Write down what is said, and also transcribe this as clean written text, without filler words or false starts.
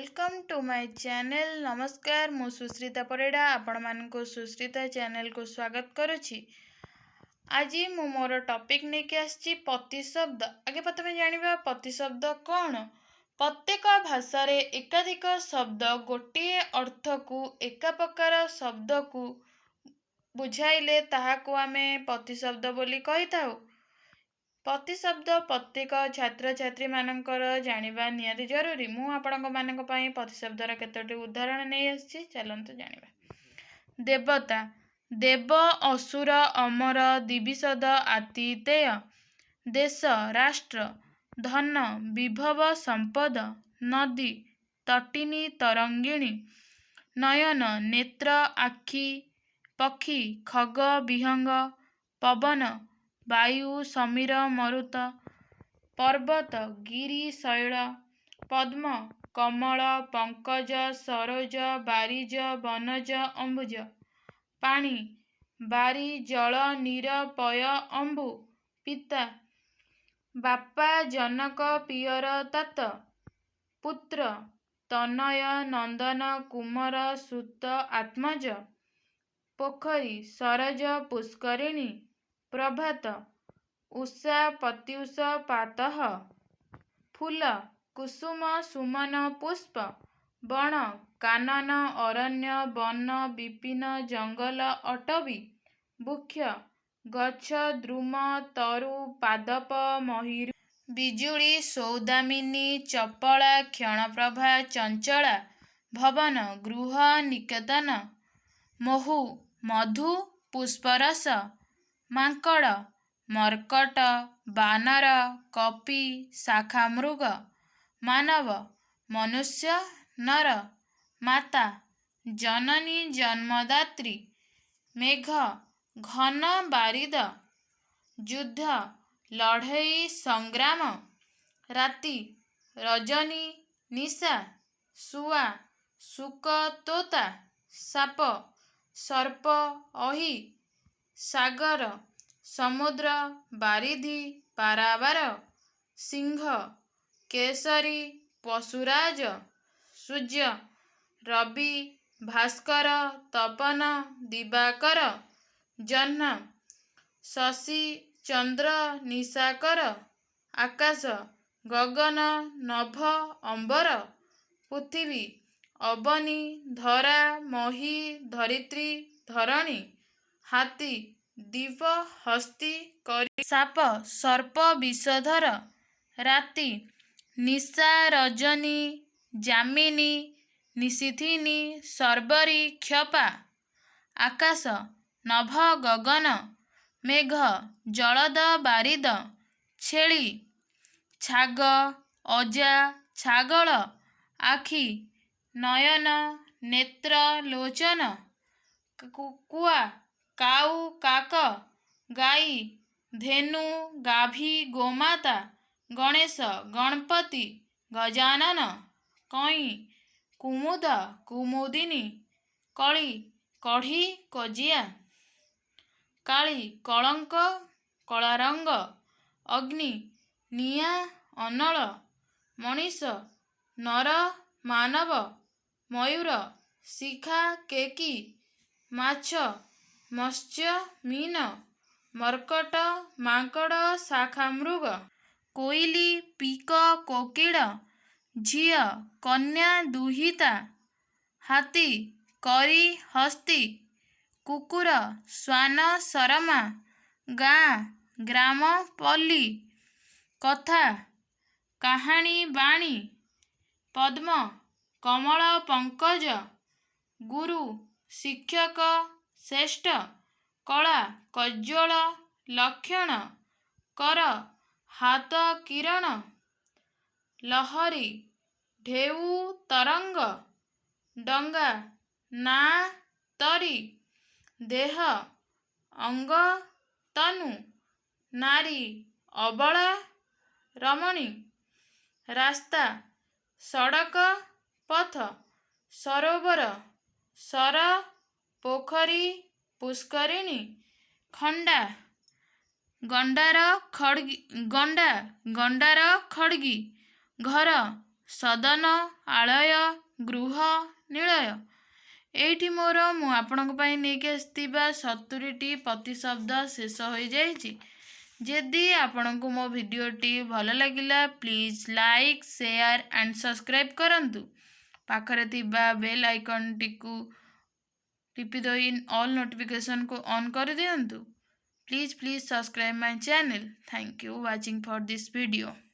Welcome to my channel. ନମସ୍କାର, ମୁଁ ସୁଶ୍ରିତା ପରିଡ଼ା, ଆପଣମାନଙ୍କୁ ସୁଶ୍ରିତା ଚ୍ୟାନେଲକୁ ସ୍ୱାଗତ କରୁଛି। ଆଜି ମୁଁ ମୋର ଟପିକ୍ ନେଇକି ଆସିଛି ପ୍ରତିଶବ୍ଦ। ଆଗେ ପ୍ରଥମେ ଜାଣିବା ପ୍ରତିଶବ୍ଦ କ'ଣ। ପ୍ରତ୍ୟେକ ଭାଷାରେ ଏକାଧିକ ଶବ୍ଦ ଗୋଟିଏ ଅର୍ଥକୁ ଏକା ପ୍ରକାର ଶବ୍ଦକୁ ବୁଝାଇଲେ ତାହାକୁ ଆମେ ପ୍ରତିଶବ୍ଦ ବୋଲି କହିଥାଉ। ପ୍ରତିଶବ୍ଦ ପ୍ରତ୍ୟେକ ଛାତ୍ରଛାତ୍ରୀମାନଙ୍କର ଜାଣିବା ନିହାତି ଜରୁରୀ। ମୁଁ ଆପଣଙ୍କ ପାଇଁ ପ୍ରତିଶବ୍ଦର କେତୋଟି ଉଦାହରଣ ନେଇ ଆସିଛି, ଚାଲନ୍ତୁ ଜାଣିବା। ଦେବତା, ଦେବ, ଅସୁର, ଅମର, ଦିବିଷଦ, ଆତିଥେୟ। ଦେଶ, ରାଷ୍ଟ୍ର। ଧନ, ବିଭବ, ସମ୍ପଦ। ନଦୀ, ତଟିନୀ, ତରଙ୍ଗିଣୀ। ନୟନ, ନେତ୍ର, ଆଖି। ପକ୍ଷୀ, ଖଗ, ବିହଙ୍ଗ। ପବନ, ବାୟୁ, ସମୀର, ମରୁତ। ପର୍ବତ, ଗିରି, ଶୈଳ। ପଦ୍ମ, କମଳ, ପଙ୍କଜ, ସରୋଜ, ବାରିଜ, ବନଜ, ଅମ୍ବୁଜ। ପାଣି, ବାରି, ଜଳ, ନୀର, ପୟ, ଅମ୍ବୁ। ପିତା, ବାପା, ଜନକ, ପିଅର, ତାତ। ପୁତ୍ର, ତନୟ, ନନ୍ଦନ, କୁମର, ସୁତ, ଆତ୍ମଜ। ପୋଖରୀ, ସରଜ, ପୁଷ୍କରିଣୀ। ପ୍ରଭାତ, ଉଷା, ପ୍ରତ୍ୟୁଷ, ପ୍ରାତଃ। ଫୁଲ, କୁସୁମ, ସୁମନ, ପୁଷ୍ପ। ବଣ, କାନନ, ଅରଣ୍ୟ, ବନ, ବିପିନ, ଜଙ୍ଗଲ, ଅଟବୀ। ବୃକ୍ଷ, ଗଛ, ଦ୍ରୁମ, ତରୁ, ପାଦପ, ମହୀରୁ। ବିଜୁଳି, ସୌଦାମିନୀ, ଚପଳା, କ୍ଷଣପ୍ରଭା, ଚଞ୍ଚଳା। ଭବନ, ଗୃହ, ନିକେତନ। ମହୁ, ମଧୁ, ପୁଷ୍ପରସ। ମାଙ୍କଡ଼, ମର୍କଟ, ବାନର, କପି, ଶାଖାମୃଗ। ମାନବ, ମନୁଷ୍ୟ, ନର। ମାତା, ଜନନୀ, ଜନ୍ମଦାତ୍ରୀ। ମେଘ, ଘନ ବାରିଦ। ଯୁଦ୍ଧ, ଲଢ଼େଇ, ସଂଗ୍ରାମ। ରାତି, ରଜନୀ, ନିଶା। ଶୁଆ, ଶୁକ, ତୋତା। ସାପ, ସର୍ପ, ଅହି। ସାଗର, ସମୁଦ୍ର, ବାରିଧି, ପାରାବାର। ସିଂହ, କେଶରୀ, ପଶୁରାଜ। ସୂର୍ଯ୍ୟ, ରବି, ଭାସ୍କର, ତପନ, ଦିବାକର। ଜହ୍ନ, ଶଶି, ଚନ୍ଦ୍ର, ନିଶାକର। ଆକାଶ, ଗଗନ, ନଭ, ଅମ୍ବର। ପୃଥିବୀ, ଅବନୀ, ଧରା, ମହୀ, ଧରିତ୍ରୀ, ଧରଣୀ। ହାତୀ, ଦ୍ୱୀପ, ହସ୍ତୀ, କରି। ସାପ, ସର୍ପ, ବିଷଧର। ରାତି, ନିଶା, ରଜନୀ, ଯାମିନୀ, ନିଶୀଥିନୀ, ଶର୍ବରୀ, କ୍ଷପା। ଆକାଶ, ନଭ, ଗଗନ। ମେଘ, ଜଳଦ, ବାରିଦ। ଛେଳି, ଛାଗ, ଅଜା, ଛାଗଳ। ଆଖି, ନୟନ, ନେତ୍ର, ଲୋଚନ। କୁଆ, କାଉ, କାକ। ଗାଈ, ଧେନୁ, ଗାଭୀ, ଗୋମାତା। ଗଣେଶ, ଗଣପତି, ଗଜାନନ। କଇଁ, କୁମୁଦ, କୁମୁଦିନୀ। କଳି, କଢ଼ି, କଜିଆ। କାଳି, କଳଙ୍କ, କଳାରଙ୍ଗ। ଅଗ୍ନି, ନିଆଁ, ଅନଳ। ମଣିଷ, ନର, ମାନବ। ମୟୂର, ଶିଖା, କେକି। ମାଛ, ମତ୍ସ୍ୟ, ମୀନ। ମର୍କଟ, ମାଙ୍କଡ଼, ଶାଖାମୃଗ। କୋଇଲି, ପିକ, କୋକିଳ। ଝିଅ, କନ୍ୟା, ଦୁହିତା। ହାତୀ, କରି, ହସ୍ତୀ। କୁକୁର, ଶ୍ୱାନ, ସରମା। ଗାଁ, ଗ୍ରାମ, ପଲ୍ଲୀ। କଥା, କାହାଣୀ, ବାଣୀ। ପଦ୍ମ, କମଳ, ପଙ୍କଜ। ଗୁରୁ, ଶିକ୍ଷକ, ଶ୍ରେଷ୍ଠ। କଳା, କଜ୍ଜଳ, ଲକ୍ଷଣ। କର, ହାତ, କିରଣ। ଲହରୀ, ଢେଉ, ତରଙ୍ଗ। ଡଙ୍ଗା, ନାଆ, ତରି। ଦେହ, ଅଙ୍ଗ, ତନୁ। ନାରୀ, ଅବଳା, ରମଣୀ। ରାସ୍ତା, ସଡ଼କ, ପଥ। ସରୋବର, ସର, ପୋଖରୀ, ପୁଷ୍କରିଣୀ। ଖଣ୍ଡା, ଗଣ୍ଡାର ଖଡ଼ଗି, ଗଣ୍ଡା, ଗଣ୍ଡାର ଖଡ଼ଗି। ଘର, ସଦନ, ଆଳୟ। ଗୃହ, ନିଳୟ। ଏଇଠି ମୋର ମୁଁ ଆପଣଙ୍କ ପାଇଁ ନେଇକି ଆସିଥିବା 70ଟି ପ୍ରତିଶବ୍ଦ ଶେଷ ହୋଇଯାଇଛି। ଯଦି ଆପଣଙ୍କୁ ମୋ ଭିଡ଼ିଓଟି ଭଲ ଲାଗିଲା, please like, share and subscribe କରନ୍ତୁ। ପାଖରେ ଥିବା ବେଲ୍ ଆଇକନ୍ଟିକୁ ଟିପି ଦେଇ ଅଲ୍ ନୋଟିଫିକେସନ୍କୁ ଅନ୍ କରିଦିଅନ୍ତୁ। Please, please subscribe my channel. Thank you watching for this video.